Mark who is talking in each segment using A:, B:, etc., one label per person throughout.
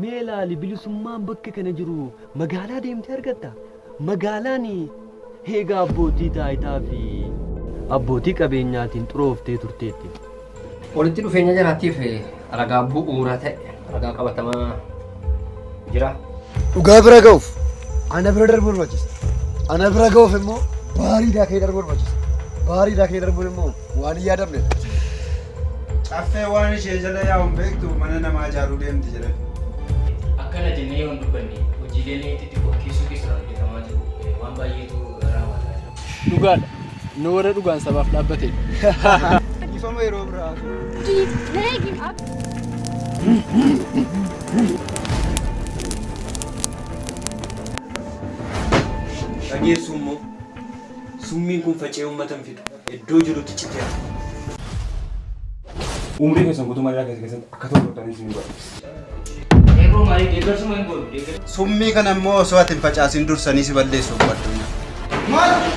A: Mee ilaali bilisummaan bakka kana jiru magaalaa deemtee argatta. Magaalaan heega abbootii taayitaa fi abbootii qabeenyaatiin xurooftee turteetti.
B: Walitti dhufeenya jaraatiif ragaa bu'uura ta'e ragaa qabatamaa jira.
C: Dhugaa bira ga'uuf ana bira darbuu barbaachisa. Ana bira ga'uuf immoo baarii daakee darbuu barbaachisa. Baarii daakee darbuun immoo waan hin yaadamnedha.
D: Caffee waan ishee jala yaa'u hin beektu mana namaa ijaaruu deemti jedhan.
E: Akkana jennee yoo hin dubbanne hojiileen xixiqqoo keessoo keessaan hojjetamaa jiru waan baay'eetu raawwataa jira.
F: Dhugaadha. Nu warra dhugaan sabaaf dhaabbatedha.
D: Dhiifama yeroo biraa.
A: Dhageessu immoo summiin kun faca'ee uummata hin fixu. Iddoo jirutti citeera.
G: Umrii keessan guutuu mana hidhaa keessatti akka tortortanii isin godha.
E: Qeerroo maaliif deeggarsuma hin goonu? Deeggarsa.
D: Summii kana immoo osoo ati hin facaasin dursanii si balleessu obbo Addunyaa.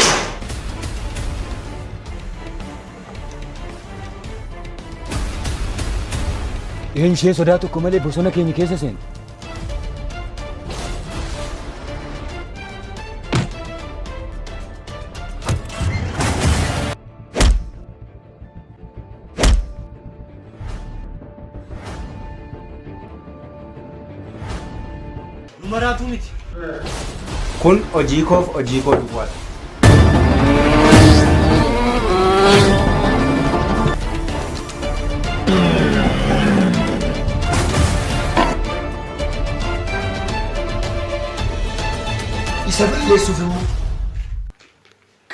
G: Eenyu ishee sodaa tokko malee bosona keenya keessa seente.
A: Nu maraatuu miti.
D: Kun hojii koof hojii koo duwwaadha.
C: Isa balleessuuf immoo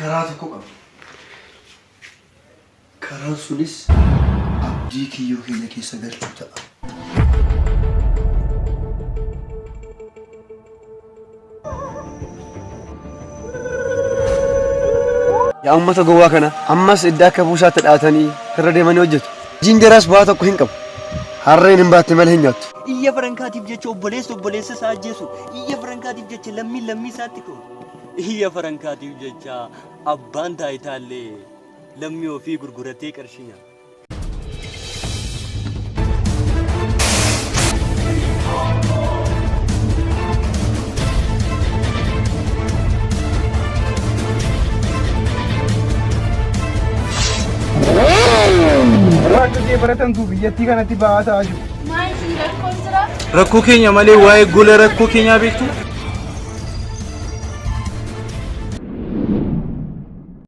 C: karaa tokko qaba. Karaan sunis abdii kiyyoo keenya keessa galchuu ta'a. Yaa uummata gowwaa kana ammas idda akka buusaatti dhaatanii irra deemanii hojjetu. Hojiin jaraas bu'aa tokko hin qabu. Harreen hin baatte malee hin nyaattu.
A: Iyya farankaatiif jecha obboleessi obboleessa isaa ajjeesu, iyya farankaatiif jecha lammiin lammii isaatti ka'u, iyya farankaatiif jecha abbaan taayitaallee lammii ofii gurguratee qarshii nyaata.
G: Waan dhugee baratantu biyyattii kanatti ba'aa ta'aa jiru.
H: Maal rakkoon jira?
G: Rakkoo keenya malee waa'ee gola rakkoo keenyaa beektu?